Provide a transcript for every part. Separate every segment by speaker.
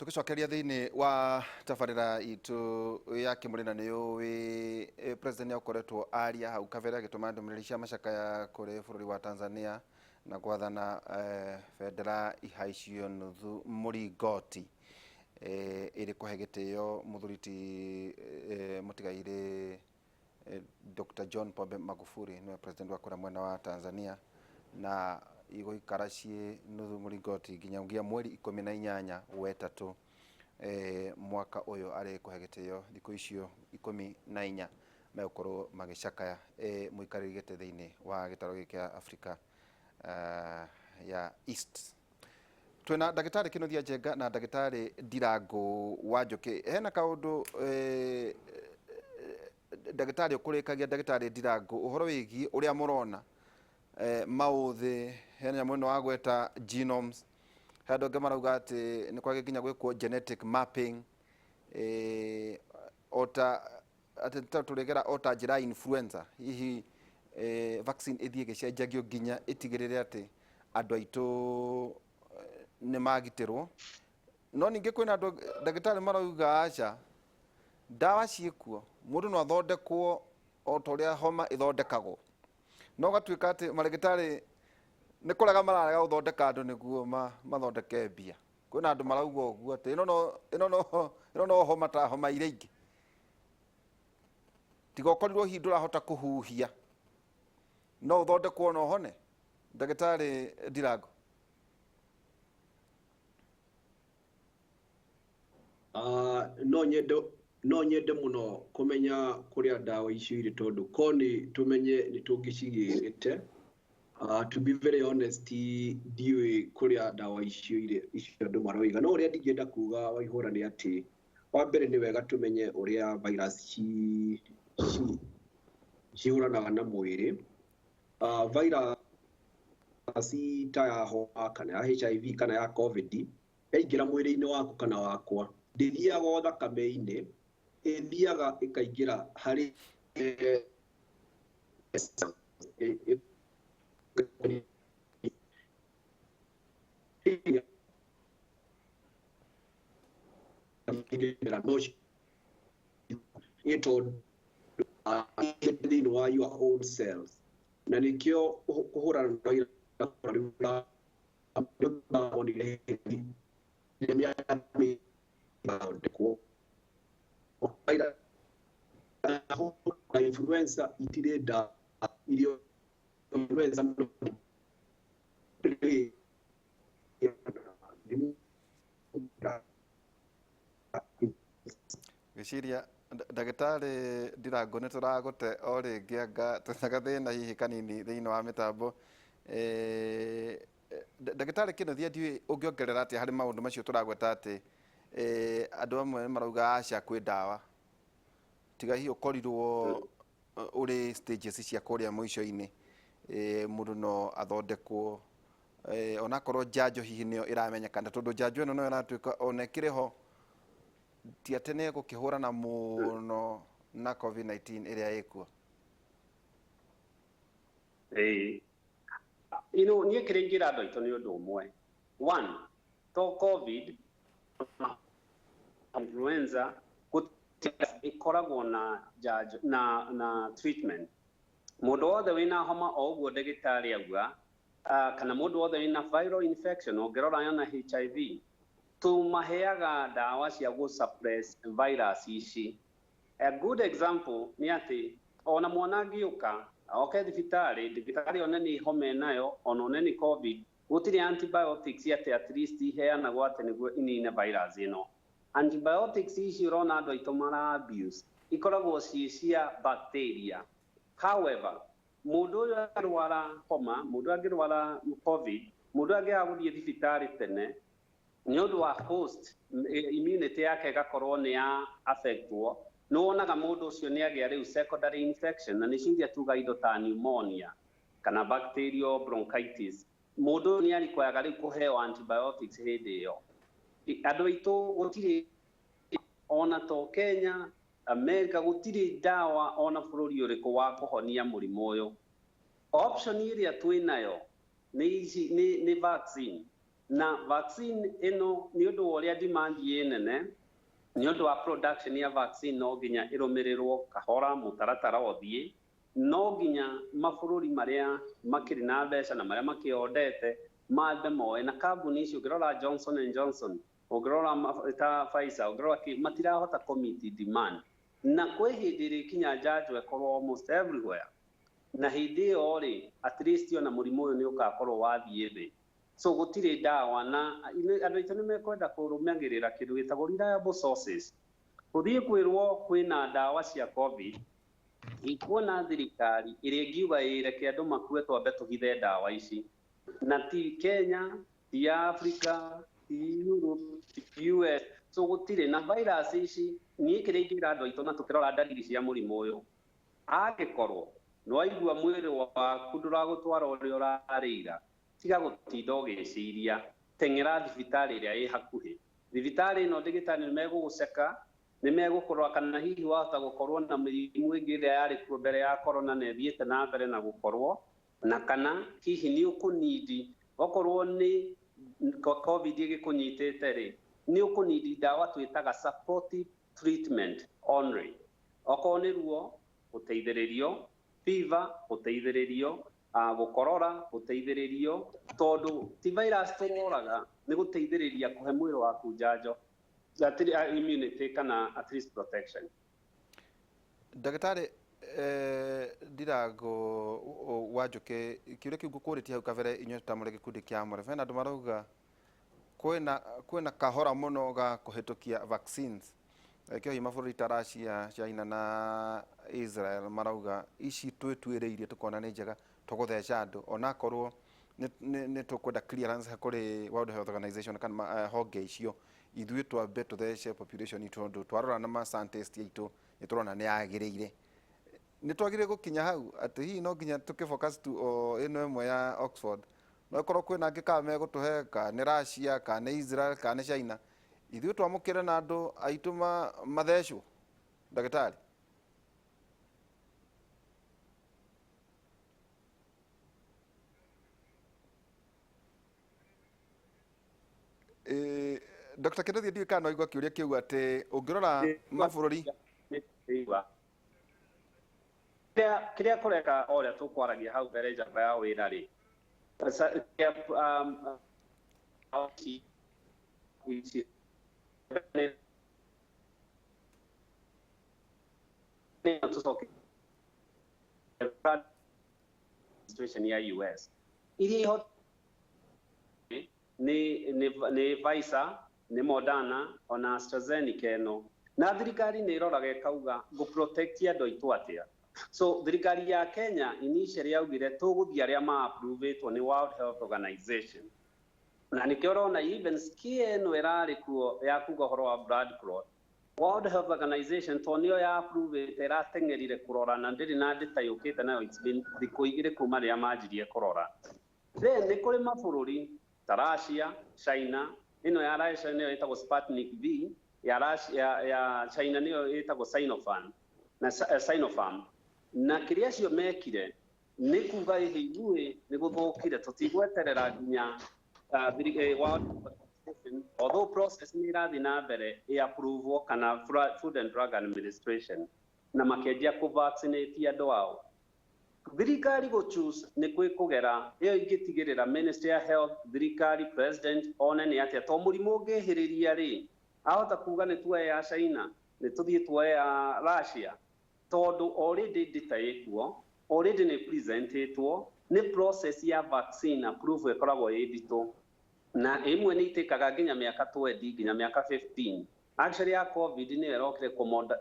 Speaker 1: Tũgĩcokeria thĩinĩ wa tabarĩra itũ ya kĩmũrĩ, na nĩ ũĩ president nĩ akoretwo aria hau kabere agĩtũma ndũmĩrĩri cia macakaya kũrĩ bũrũri wa Tanzania na gwathana bendera ihaicio nuthu mũringoti ĩrĩ kũhe gĩtĩo mũthuri ti mũtigairĩ Dr. John Pombe Magufuli, nĩwe president wa kũrĩa mwena wa Tanzania, na igũikara ciĩ nuthu mũringoti nginya mweri 18 wetatũ mwaka ũyũ, arĩ kũhe gĩtĩo thikũ icio 14 megũkorwo magĩcakaya mũikarĩri gĩtĩ thĩinĩ wa gĩtaro gĩkĩ kĩa Afrika ya East. Twĩna ndagĩtarĩ Kĩnuthia Njenga na ndagĩtarĩ Ndirango wa Njũkĩ. Hena kaũndũ ndagĩtarĩ ũkũrĩkagia, ndagĩtarĩ Ndirango, ũhoro wĩgiĩ ũrĩa mũrona maũthĩ, hena nyamũ ĩno wa gweta genomes, he andũ angĩ marauga atĩ nĩ kwagĩ nginya gwĩkwo genetic mapping, ota atĩ tũrĩgera ota njĩra ya influenza, hihi vaccine ĩthiĩ ĩgĩcenjagio nginya ĩtigĩrĩre atĩ andũ aitũ nĩ magitĩrwo. No ningĩ kwĩna andũ, ndagĩtarĩ, marauga aca, ndawa ciĩkuo, mũndũ no athondekwo o ta ũrĩa homa ĩthondekagwo, no gatuĩka atĩ marĩgĩtarĩ nĩ kũrega mararega gũthondeka andũ nĩguo mathondeke mbia. Kwĩna andũ marauga ũguo atĩ ĩno no homa ta homa iria ingĩ, tiga ũkorirwo hihi ndũrahota kũhuhia, no ũthondekwo na ũhone. Ndagĩtarĩ Ndirango.
Speaker 2: No nyende mũno kũmenya kũrĩa ndawa icio irĩ, tondũ ko nĩ tũmenye nĩ tũngĩcigĩrĩte. To be very honest, ndiũĩ kũrĩa ndawa icio irĩ icio andũ maroiga. No ũrĩa ndingĩenda kuga, Waihũra, nĩ atĩ wa mbere nĩ wega tũmenye ũrĩa virus cihũranaga na mwĩrĩ. Virus ta ya homa kana ya HIV kana ya COVID yaingĩra mwĩrĩ-inĩ waku kana wakwa, ndĩthiaga o thakame-inĩ, ĩthiaga ĩkaingĩra harĩ no tondũ thĩinĩ wa your own cells, na nĩkĩo kũhũrana na monire mĩaka mĩthondekwo na influenza itirĩ ndawa irio influenza.
Speaker 1: Ngwĩciria ndagĩtarĩ Ndirango nĩ tũragũte o rĩngĩ, anga twĩna gathĩna hihi kanini thĩinĩ wa mĩtambo. Ndagĩtarĩ Kĩnuthia, ndiũĩ ũngĩongerera atĩa harĩ maũndũ macio tũragweta atĩ andũ amwe marauga aca, kwĩ ndawa, tiga hihi ũkorirwo ũrĩ stages cia kũrĩa mũico-inĩ, mũndũ no athondekwo, onakorwo njanjo hihi nĩyo ĩramenyekana, tondũ njanjo ĩno no ĩratuĩka ona ĩkĩrĩ ho, ti atĩ nĩ ĩgũkĩhũrana mũno na COVID-19 ĩrĩa ĩkuo.
Speaker 3: Ĩĩ. Niĩ kĩrĩa ingĩra andũ aitũ nĩ ũndũ ũmwe. One, to COVID, influenza gũtirĩ ĩkoragwo na njanjo na treatment. Mũndũ wothe wĩna homa o ũguo ndagĩtarĩ auga, kana mũndũ wothe wĩna viral infection, ũngĩrora yona HIV, tũmaheaga ndawa cia gũ suppress virus ici. A good example nĩ atĩ ona mwana angĩũka oke thibitarĩ, ndagĩtarĩ one nĩ homa enayo, ona one nĩ COVID, gũtirĩ antibiotics atĩ at least iheanagwo atĩ nĩguo inine virus ĩno. Antibiotics ici ũrona andũ aitũ mara abuse ikoragwo ciĩ cia bacteria. However, mũndũ ũyũ angĩrwara homa, mũndũ angĩrwara COVID, mũndũ angĩaga gũthiĩ thibitarĩ tene nĩ ũndũ wa host immunity yake ĩgakorwo nĩ ya affectwo, nĩ wonaga mũndũ ũcio nĩ agĩa rĩu secondary infection, na nĩcio iria tuga indo ta pneumonia kana bacterial bronchitis. Mũndũ ũyũ nĩ arikwayaga rĩu kũheo antibiotics hĩndĩ ĩyo. Andũ aitũ, gũtirĩ ona to Kenya, America, gũtirĩ ndawa ona bũrũri ũrĩkũ wa kũhonia mũrimũ ũyũ. Option ĩrĩa twĩ nayo nĩ ici, nĩ vaccine. Na vaccine ĩno nĩ ũndũ wa ũrĩa demand ĩ nene, nĩ ũndũ wa production ya vaccine no nginya ĩrũmĩrĩrwo kahora, mũtaratara ũthiĩ, no nginya mabũrũri marĩa makĩrĩ na mbeca na marĩa makĩondete mambe moe. Na kambuni icio ũngĩrora Johnson and Johnson, ũngĩrora ta Pfizer, ũngĩrora kĩ, matirahota kũ-meet demand. Na kwĩ hĩndĩ ĩrĩkinya njanjo ĩkorwo almost everywhere, na hĩndĩ ĩyo rĩ, at least ona mũrimũ ũyũ nĩ ũgakorwo wathiĩ thĩ. So gũtirĩ ndawa, na andũ aitũ nĩ mekwenda kũrũmagĩrĩra kĩndũ gĩtagwo reliable sources. Gũthiĩ kwĩrwo kwĩna ndawa cia COVID, ikuona thirikari ĩrĩa ĩngiuga ĩreke andũ makue twambe tũhithe ndawa ici. Na ti Kenya, ti Africa, ti Europe, ti US. So gũtirĩ na virus ici. Niĩ kĩrĩa ingĩra andũ aitũ na tũkĩrora ndariri cia mũrimũ ũyũ, angĩkorwo nĩwaigua mwĩrĩ waku ndũragũtwara ũrĩa ũrarĩira, tiga gũtinda ũgĩciria, teng'era thibitarĩ ĩrĩa ĩ hakuhĩ. Thibitarĩ ĩno ndagĩtarĩ nĩ megũgũceka, nĩ megũkũrora kana hihi wahota gũkorwo na mĩrimũ ĩngĩ ĩrĩa yarĩ kuo mbere ya corona na ĩthiĩte na mbere na gũkorwo, na kana hihi nĩ ũkũnindi, okorwo nĩ COVID ĩgĩkũnyitĩte rĩ, nĩ ũkũnindi ndawa twĩtaga supportive treatment only. Okorwo nĩ ruo gũteithĩrĩrio, fever gũteithĩrĩrio, gũkorora gũteithĩrĩrio, tondũ ti virus tũroraga, nĩ gũteithĩrĩria kũhe mwĩrĩ waku njanjo, immunity kana at least protection.
Speaker 1: Ndagĩtarĩ Ndirango Wanjũkĩ, kĩũria kĩu ngũkũrĩtie hau kabere, inyuĩ ta mũrĩ gĩkundi kĩa Amref, hena andũ marauga kwĩna kahora mũno ga kũhĩtũkia vaccines. Kĩo hihi mabũrũri ta Russia, China na Israel marauga ici twĩtuĩrĩirie tũkona nĩ njega tũgũtheca andũ, onakorwo nĩ tũkwenda clearance kũrĩ World Health Organization kana honge icio, ithuĩ twambe tũthece population itũ, tondũ twarora na ma scientist aitũ nĩ tũrona nĩ yagĩrĩire. Nĩ twagĩrĩire gũkinya hau atĩ hihi no nginya tũkĩ focus tu o ĩno ĩmwe ya Oxford, no ĩkorwo kwĩna angĩ kana megũtũhe, kana nĩ Russia, kana nĩ Israel, kana nĩ China, ithuĩ twamũkĩre na andũ aitũ mathecwo. Ndagĩtarĩ, Dr. Kĩnuthia, ndiũĩ kana no igua kĩũria kĩu atĩ ũngĩrora mabũrũri
Speaker 3: kĩrĩa kũreka o ũrĩa tũkwaragia hau mbere njamba ya wĩra rĩ, situation ya US iria nĩ Pfizer, nĩ Moderna ona AstraZeneca ĩno, na thirikari nĩ ĩroraga ĩkauga ngũ protect andũ aitũ atĩa. So thirikari ya Kenya initially yaugire tũgũthiĩ arĩa ma-approve-ĩtwo nĩ World Health Organization, na nĩkĩo ũrona even scare ĩno ĩrarĩ kuo ya kuga ũhoro wa blood clot, World Health Organization to nĩyo ya approve-ĩte ĩrateng'erire kũrora na ndĩrĩ na data yũkĩte nayo, it's been thikũ igĩrĩ kuma rĩrĩa manjirie kũrora. Then nĩ kũrĩ mabũrũri ta Russia, China, ĩno ya Russia nĩyo ĩtagwo Sputnik V, ya Russia, ya China nĩyo ĩtagwo Sinopharm na Sinopharm. Na kĩrĩa acio mekire nĩ kuga ĩhĩ ithuĩ nĩ gũthũkire, tũtigweterera nginya although process nĩ ĩrathiĩ na mbere ĩ approve kana Food and Drug Administration, na makĩanjia kũ vaccinate andũ ao. Thirikari gũ choose nĩ kwĩ kũgera ĩyo ingĩtigĩrĩra Ministry ya Health, thirikari, president one nĩ atĩa, to mũrimũ ũngĩhĩrĩria rĩ, ahota kuga nĩ tuoye ya China, nĩ tũthiĩ tuoye ya Russia, tondũ already data ĩkuo, already nĩ presentetwo, nĩ process ya vaccine approval ĩkoragwo ĩ nditũ, na ĩmwe nĩ itĩkaga nginya mĩaka 20 nginya mĩaka 15. Actually ya COVID nĩyo ĩrokire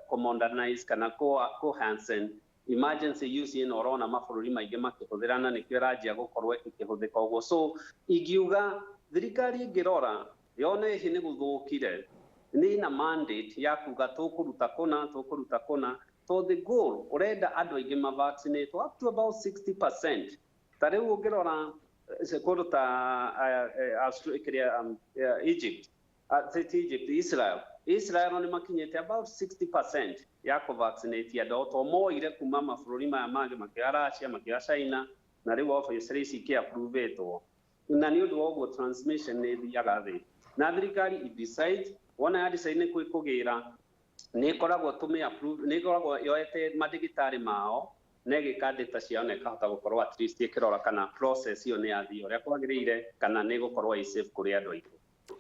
Speaker 3: kũ-modernize kana kũ-enhance emergency use ĩno ũrona mabũrũri maingĩ makĩhũthĩra, na nĩkĩo ĩranjia gũkorwo ĩkĩhũthĩka ũguo. So ingiuga thirikari ĩngĩrora yone hihi nĩ gũthũkire, nĩ na mandate ya kuga tũkũruta kũna, tũkũruta kũna, to the goal ũrenda andũ aingĩ ma vaccinate up to about 60%. Ta rĩu ũngĩrora kũndũ ta Egypt, Egypt, Israel, Israel nĩ makinyĩte about 60% ya kũ vaccinate andũ, to moire kuma mabũrũri maya mangĩ, makĩoya Russia, makĩoya China, na rĩu obviously ici ikĩ approve-ĩtwo. Na nĩ ũndũ wa ũguo transmission nĩ ĩthiaga thĩ. Na thirikari i decide, wona ya decide nĩ kwĩkũgĩra, nĩ ĩkoragwo tũmĩ approve, nĩ ĩkoragwo yoete mandagĩtarĩ mao na ĩgĩka data ciao na ĩkahota gũkorwo at least ĩkĩrora kana process ĩyo nĩ yathiĩ ũrĩa kwagĩrĩire kana nĩ ĩgũkorwo ĩ safe kũrĩ andũ aitũ.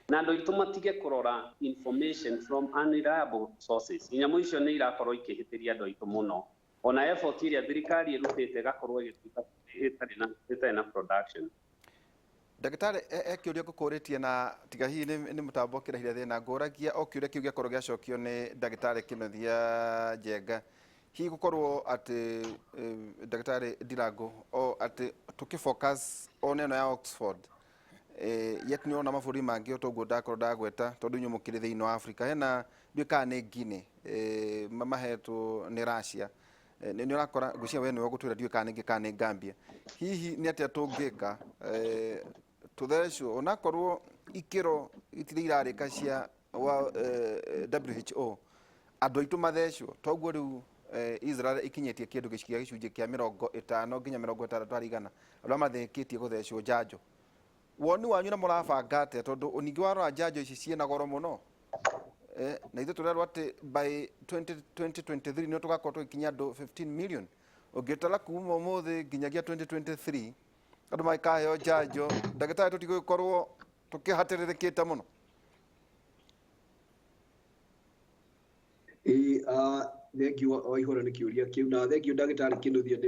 Speaker 3: Na andũ aitũ matige kũrora information from unreliable sources. Nyamũ icio nĩ irakorwo ikĩhĩtĩria andũ aitũ mũno. Ona effort ĩrĩa thirikari ĩrutĩte ĩgakorwo ĩgĩtuĩka ĩtarĩ na production.
Speaker 1: Ndagĩtarĩ, he kĩũria ngũkũrĩtie na tiga hihi nĩ mũtambo ũkĩrehire thĩna. Ngũragia o kĩũria kĩu gĩakorwo gĩacokio nĩ ndagĩtarĩ Kĩnuthia Njenga, hihi gũkorwo atĩ ndagĩtarĩ Ndirango o atĩ tũkĩ-focus on ĩno ya Oxford, yet nĩ ũrona mabũrũri mangĩ o toguo ndakorwo ndagweta, tondũ inyuĩ mũkĩrĩ thĩinĩ wa Africa, hena ndiũĩ kana nĩ Guinea, mahetwo nĩ Russia. Nĩ ũrakora, ngwĩciria we nĩwe ũgũtwĩra, ndiũĩ kana nĩ kana nĩ Gambia. Hihi nĩ atĩa tũngĩka tũthecwo onakorwo ikĩro itirĩ irarĩka cia wa WHO, andũ aitũ mathecwo toguo rĩu Israel ikinyĩtie kĩndũ gĩa gĩcunjĩ kĩa 50 nginya 60 harĩ igana arĩa mathĩkĩtie gũthecwo njanjo? Woni wanyu na mũrabanga atĩa, tondũ ningĩ warora njanjo ici ciĩna goro mũno, na ithuĩ tũrerwo atĩ by 2023 nĩ tũgakorwo tũgĩkinyia andũ 15 million. Ũngĩtara kuma ũmũthĩ nginyagia 2023 andũ magĩkaheo njanjo, ndagĩtarĩ, tũtigũgĩkorwo tũkĩhatĩrĩrĩkĩte mũno?
Speaker 2: Ĩĩ, thengiũ Waihũra nĩ kĩũria kĩu, na thengiũ ndagĩtarĩ Kĩnuthia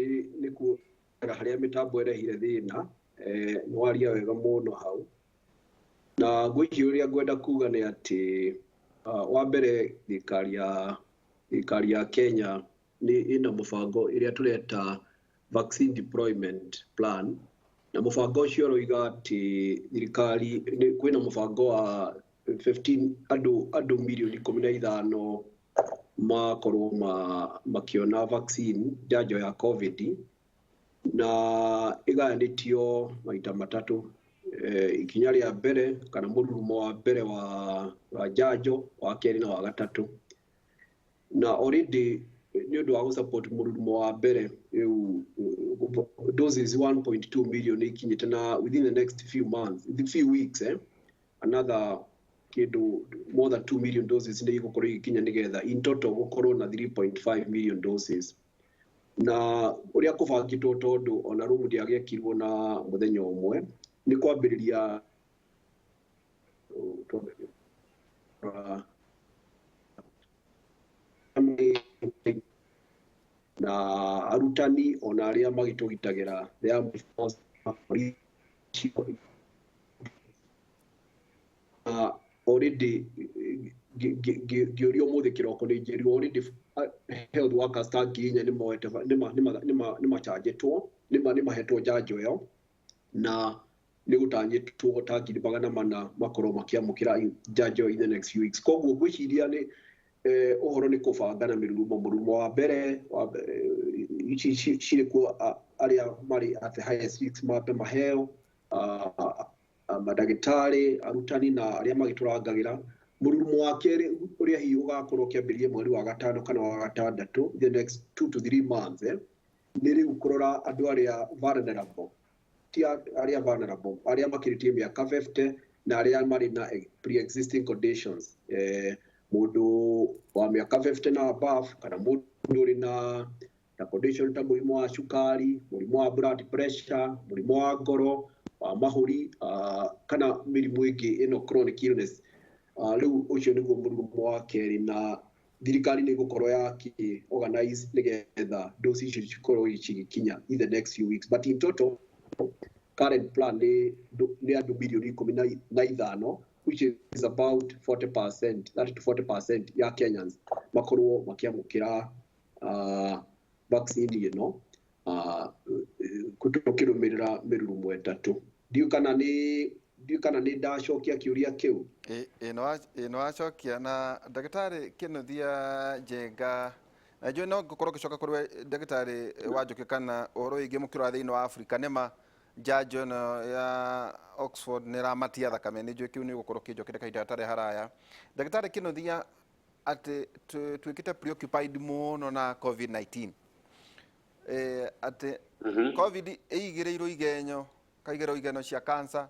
Speaker 2: nĩ kuonaga harĩa mĩtambo ĩrehire thĩna. Nĩ waria wega mũno hau, na ngwĩciria ũrĩa ngwenda kuga nĩ atĩ wa mbere thirikari ya Kenya nĩ ĩna mũbango ĩrĩa tũreta vaccine deployment plan, na mũbango ũcio ũroiga atĩ thirikari kwĩna mũbango wa 15 andũ mirioni 15 makorwo makĩona vaccine, njanjo ya COVID, na ĩgayanĩtio maita matatũ, ikinya rĩa mbere kana mũrurumo wa mbere wa njanjo, wa kerĩ na wa gatatũ. Na already nĩ ũndũ wa gũsupport mũrurumo wa mbere, rĩu doses 1.2 million ikinyĩte, na within the next few months, the few weeks, another kĩndũ more than 2 million doses nĩ igũkorwo igĩkinya, nĩgetha in total gũkorwo na 3.5 million doses. Na ũrĩa kũbangĩtwo, tondũ ona rũmu ndĩagĩakirwo na mũthenya ũmwe, nĩ kwambĩrĩria na arutani ona arĩa magĩtũgitagĩra, the armed force, police, already ngĩũrio ũmũthĩ kĩroko nĩ njĩrirwo already health workers ta 4,000 nĩ moete nĩ machanjĩtwo, nĩ mahetwo njanjo ĩyo, na nĩ gũtanyĩtwo ta 400,000 makorwo makĩamũkĩra njanjo in the next few weeks. Koguo ngwĩciria nĩ ũhoro nĩ kũbanga na mĩrurumo. Mũrurumo wa mbere ici cirĩ kuo, arĩa marĩ at the highest risk mambe maheo, mandagĩtarĩ, arutani na arĩa magĩtũrangagĩra. Mũrurumo wa kerĩ ũrĩa hihi ũgakorwo ũkĩambĩrĩria mweri wa gatano kana wa gatandatũ, the next 2 to 3 months, nĩ rĩu kũrora andũ arĩa vulnerable, ti arĩa vulnerable, arĩa makĩrĩtie mĩaka 50 na arĩa marĩ na pre-existing conditions, mũndũ wa mĩaka 50 na above, kana mũndũ ũrĩ na condition ta mũrimũ wa cukari, mũrimũ wa blood pressure, mũrimũ wa ngoro, wa mahũri, kana mĩrimũ ĩngĩ ĩno chronic illness. Rĩu ũcio nĩguo mũrurumo wa kerĩ, na thirikari nĩ ĩgũkorwo yaki organize nĩgetha dose icio cikorwo cigĩkinya in the next few weeks. But in total, current plan nĩ andũ mirioni 15, which is about 40%, 30 to 40% ya Kenyans makorwo makĩamũkĩra vaccine ĩno, tũkĩrũmĩrĩra mĩrurumo ĩtatũ. Ndiũĩ kana nĩ ndacokia kĩũria kĩu.
Speaker 1: Ĩ nĩ wacokia. Na ndagĩtarĩ Kĩnuthia Njenga, na njũĩ no ngũkorwo ngĩcoka kũrĩ we ndagĩtarĩ Wanjũkĩ, kana ũhoro wĩgiĩ mũkĩrora thĩinĩ wa Afrika, nĩma njanjo ĩno ya Oxford nĩ ĩramatia thakame? Nĩ njũĩ kĩu nĩ ũgũkorwo ũkĩnjokeria kahinda gatarĩ haraya. Ndagĩtarĩ Kĩnuthia, atĩ tuĩkĩte preoccupied mũno na COVID-19, atĩ COVID ĩigĩrĩirwo igenyo. Kaigĩrwo igeno cia cancer,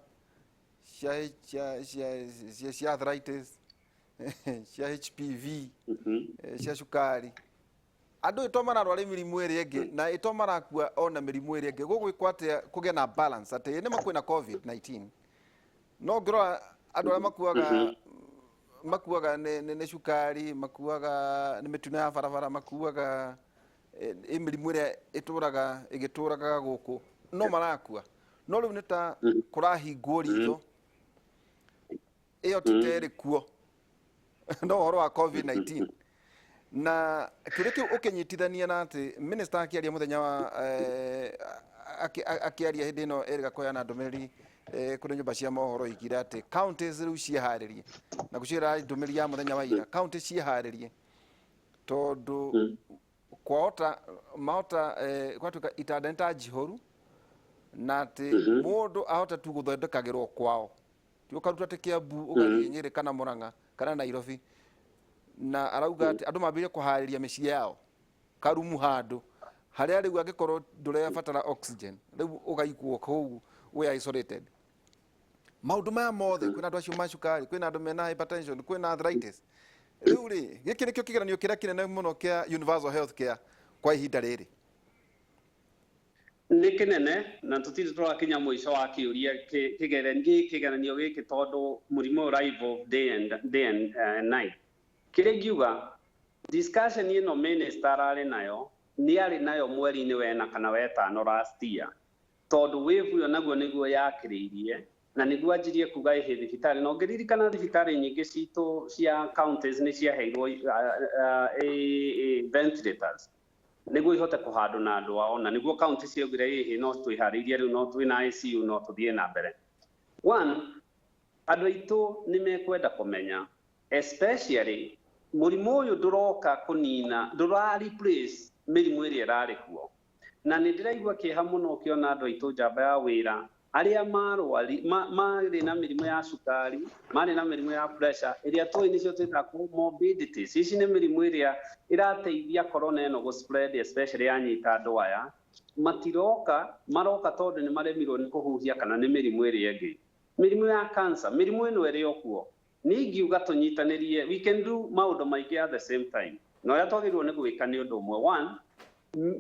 Speaker 1: cia cia cia cia, cia arthritis, cia HPV, cia cukari. Andũ ĩto mararwara mĩrimũ ĩrĩa ĩngĩ na ĩto marakua ona mĩrimũ ĩrĩa ĩngĩ. Gũgwĩkwo atĩa kũgĩa na balance atĩ nĩma kwĩna COVID-19, no ngĩrora andũ arĩa makuaga, makuaga nĩ cukari, makuaga nĩ mĩtino ya barabara, makuaga ĩ mĩrimũ ĩrĩa ĩtũraga ĩgĩtũragaga gũkũ, no marakua. No rĩu nĩ ta kũrahingwo ritho ĩyo titerĩ kuo no ũhoro wa COVID-19. Na kĩũria kĩu ũkĩnyitithania na atĩ minister akĩaria mũthenya wa akĩaria hĩndĩ ĩno ĩrĩga kũheana ndũmĩrĩri kũrĩ nyũmba cia mohoro, oigire atĩ counties rĩu ciĩharĩrie, na gũciĩra ndũmĩrĩri ya mũthenya wa ira, county ciĩharĩrie tondũ kwahota mahota gwatuĩka itanda nĩ ta njihũru, na atĩ mũndũ ahota tu gũthondekagĩrwo kwao, ti ũkaruta atĩ Kiambu ũgathiĩ Nyĩrĩ kana Murang'a kana Nairobi. Na arauga atĩ andũ mambĩrĩrie kũharĩria mĩciĩ yao karumu handũ harĩa rĩu angĩkorwo ndũrebatara oxygen, rĩu ũgaigwo kũu wĩ isolated. Maũndũ maya mothe, kwĩna andũ acio ma cukari, kwĩna andũ mena hypertension, kwĩna arthritis. Rĩu rĩ, gĩkĩ nĩkĩo kĩgeranio kĩrĩa kĩnene mũno kĩa universal health care kwa ihinda rĩrĩ.
Speaker 3: Nĩ kĩnene, na tũtirĩ tũrakinya mũico wa kĩũria kĩgeranio gĩkĩ, tondũ mũrimũ ũyũ ũra evolve day and night. Kĩrĩa ingiuga, discussion ĩno minister ararĩ nayo, nĩ arĩ nayo mweri-inĩ wena kana wetano last year, tondũ wave ĩyo naguo nĩguo yakĩrĩirie na nĩguo anjirie kuga ĩhĩ thibitarĩ. Na ũngĩririkana, thibitarĩ nyingĩ citũ cia counties nĩ ciaheirwo ventilators nĩguo ihote kũhandwo na andũ ao, na nĩguo county ciaugire ĩhĩ no twĩharĩirie rĩu, no twĩna ICU, no tũthiĩ na mbere. One, andũ aitũ nĩ mekwenda kũmenya, especially mũrimũ ũyũ ndũroka kũnina, ndũra replace mĩrimũ ĩrĩa ĩrarĩ kuo. Na nĩ ndĩraigua kĩeha mũno ũkĩona andũ aitũ njamba ya wĩra arĩa marwari marĩ na mĩrimũ ya cukari, marĩ na mĩrimũ ya pressure ĩrĩa tũĩ nĩcio twĩtaga comorbidities. Ici nĩ mĩrimũ ĩrĩa ĩrateithia corona ĩno gũ spread, especially yanyita andũ aya. Matiroka, maroka tondũ nĩ maremirwo nĩ kũhuhia kana nĩ mĩrimũ ĩrĩa ĩngĩ, mĩrimũ ya cancer, mĩrimũ ĩno ĩrĩ o kuo. Niĩ ingiuga tũnyitanĩrie, we can do maũndũ maingĩ at the same time, na ũrĩa twagĩrĩirwo nĩ gwĩka nĩ ũndũ ũmwe. One,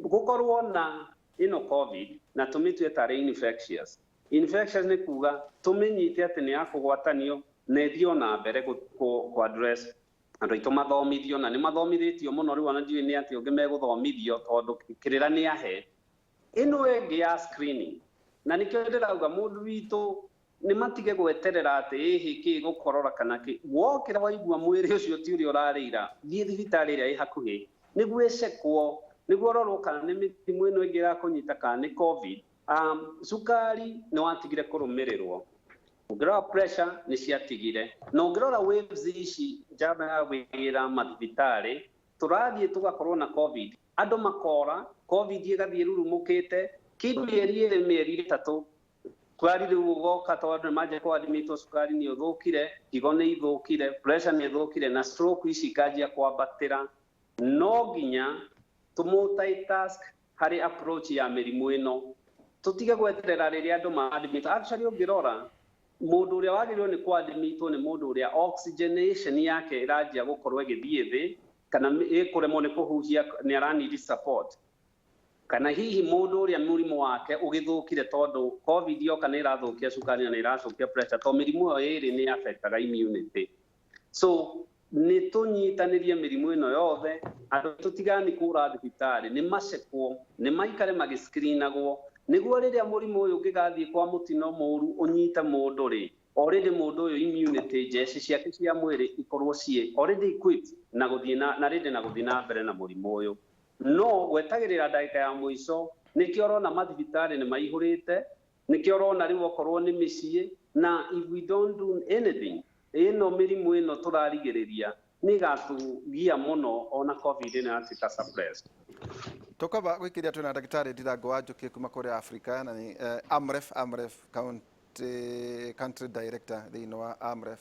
Speaker 3: gũkorwo na ĩno COVID na tũmĩtue tarĩ infectious. Infectious nĩ kuga tũmĩnyite atĩ nĩ ya kũgwatanio na ĩthiĩ o na mbere kũ address. Andũ aitũ mathomithio, na nĩ mathomithĩtio mũno rĩu, ona ndiũĩ nĩ atĩ ũngĩ megũthomithio, tondũ kĩrĩra nĩ ahe ĩno ĩngĩ ya screening. Na nĩkĩo ndĩrauga mũndũ witũ nĩ matige gweterera atĩ ĩhĩ kĩ gũkorora kana kĩ. Wokĩra waigua mwĩrĩ ũcio ti ũrĩa ũrarĩ ira, thiĩ thibitarĩ ĩrĩa ĩ hakuhĩ nĩguo ĩcekwo, nĩguo ũrorwo kana nĩ mĩrimũ ĩno ĩngĩ ĩrakũnyita kana nĩ COVID. Cukari nĩ watigire kũrũmĩrĩrwo, ũngĩrora pressure nĩ ciatigire, na ũngĩrora waves ici njamba ya wĩra mathibitarĩ, tũrathiĩ tũgakorwo na COVID, andũ makora, COVID ĩgathiĩ rurumũkĩte kĩndũ mĩeri 2, mĩeri 3, cukari rĩu ũgoka, tondũ nĩ manjia kwadmitwo, cukari nĩ ũthũkire, higo nĩ ithũkire, pressure nĩ ĩthũkire, na stroke ici ikanjia kwambatĩra. No nginya tũ multitask harĩ approach ya mĩrimũ ĩno, tũtige gweterera rĩrĩa andũ ma-admit. Actually, ũngĩrora mũndũ ũrĩa wagĩrĩirwo nĩ kwadmitwo nĩ mũndũ ũrĩa oxygenation yake ĩranjia gũkorwo ĩgĩthiĩ thĩ, kana ĩkũremwo nĩ kũhuhia, nĩ aranidi support, kana hihi mũndũ ũrĩa mũrimũ wake ũgĩthũkire, tondũ COVID yoka nĩ ĩrathũkia cukari na nĩ ĩracokia pressure, tondũ mĩrimũ ĩyo ĩrĩ nĩ affectaga immunity. So nĩ tũnyitanĩrie mĩrimũ ĩno yothe. Andũ tũtigani kũra thibitarĩ, nĩ macekwo, nĩ maikare magĩscreenagwo, nĩguo rĩrĩa mũrimũ ũyũ ũngĩgathiĩ kwa mũtino mũru ũnyite mũndũ rĩ, already mũndũ ũyũ immunity, njeci ciake cia mwĩrĩ ikorwo ciĩ already equipped na gũthiĩ na ready na gũthiĩ na mbere na mũrimũ ũyũ. No gwetagĩrĩra ndagĩka ya mũico, nĩkĩo ũrona mathibitarĩ nĩ maihũrĩte, nĩkĩo ũrona rĩu okorwo nĩ mĩciĩ. Na if we don't do anything, ĩno mĩrimũ ĩno tũrarigĩrĩria nĩ ĩgatũgia mũno, ona COVID ĩno yatuĩka suppressed.
Speaker 1: Tũkwamba gwĩkĩria twĩna ndagĩtarĩ Ndirango wa Njũkĩ kuma kũrĩa Africa, na nĩ Amref county country director thĩinĩ wa Amref,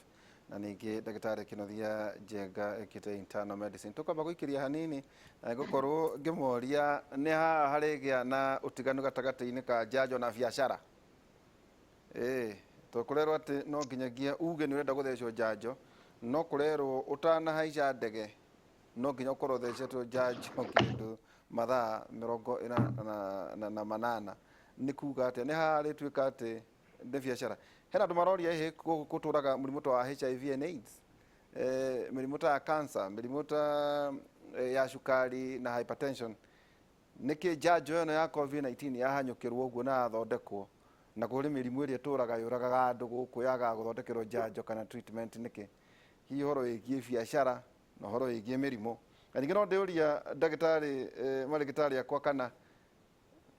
Speaker 1: na ningĩ ndagĩtarĩ Kĩnuthia Njenga ĩkĩte internal medicine. Tũkwamba gũikĩria hanini na gũkorwo ngĩmoria nĩ haha harĩgĩa na ũtiganu gatagatĩ-inĩ ka njanjo na biacara. Ĩĩ, to kũrerwo atĩ no nginyagia uge nĩ ũrenda gũthecwo njanjo, no kũrerwo ũtanahaica ndege no nginya ũkorwo ũthecetwo njanjo kĩndũ mathaa 48. Nĩ kuga atĩa? Nĩ harĩtuĩka atĩ nĩ biacara. Hena andũ maroria ĩhĩ gũtũraga mũrimũ ta wa HIV and AIDS, mĩrimũ ta ya cancer, mĩrimũ ta ya cukari na hypertension. Nĩkĩ njanjo ĩno ya COVID-19 yahanyũkĩrwo ũguo na yathondekwo, na kũrĩ mĩrimũ ĩrĩa ĩtũraga yũragaga andũ gũkũ yagaga gũthondekerwo njanjo kana treatment nĩkĩ? Hihi ũhoro wĩgiĩ biacara na ũhoro wĩgiĩ mĩrimũ. Na ningĩ no ndĩũria ndagĩtarĩ, marĩgĩtarĩ akwa kana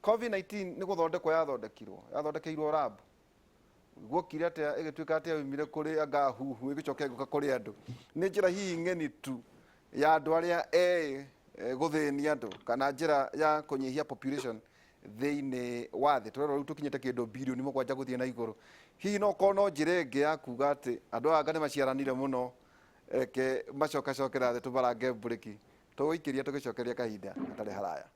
Speaker 1: COVID-19 nĩ gũthondekwo yathondekirwo, yathondekeirwo lab. Guokire atĩa ĩgĩtuĩka atĩ yaumire kũrĩ anga huhu ĩgĩcoka ĩgĩũka kũrĩ andũ. Nĩ njĩra hihi ng'eni tu ya andũ arĩa eĩ gũthĩnia andũ kana njĩra ya kũnyihia population thĩinĩ wa thĩ. Tũrerwo rĩu tũkinyĩte kĩndũ 7 bilioni gũthiĩ na igũrũ. Hihi no korwo no njĩra ĩngĩ ya kuga atĩ andũ aya anga nĩ maciaranire mũno, reke macokacokera thĩ tũmarange mburĩki. Tũgũikĩria tũgĩcokeria kahinda hatarĩ haraya.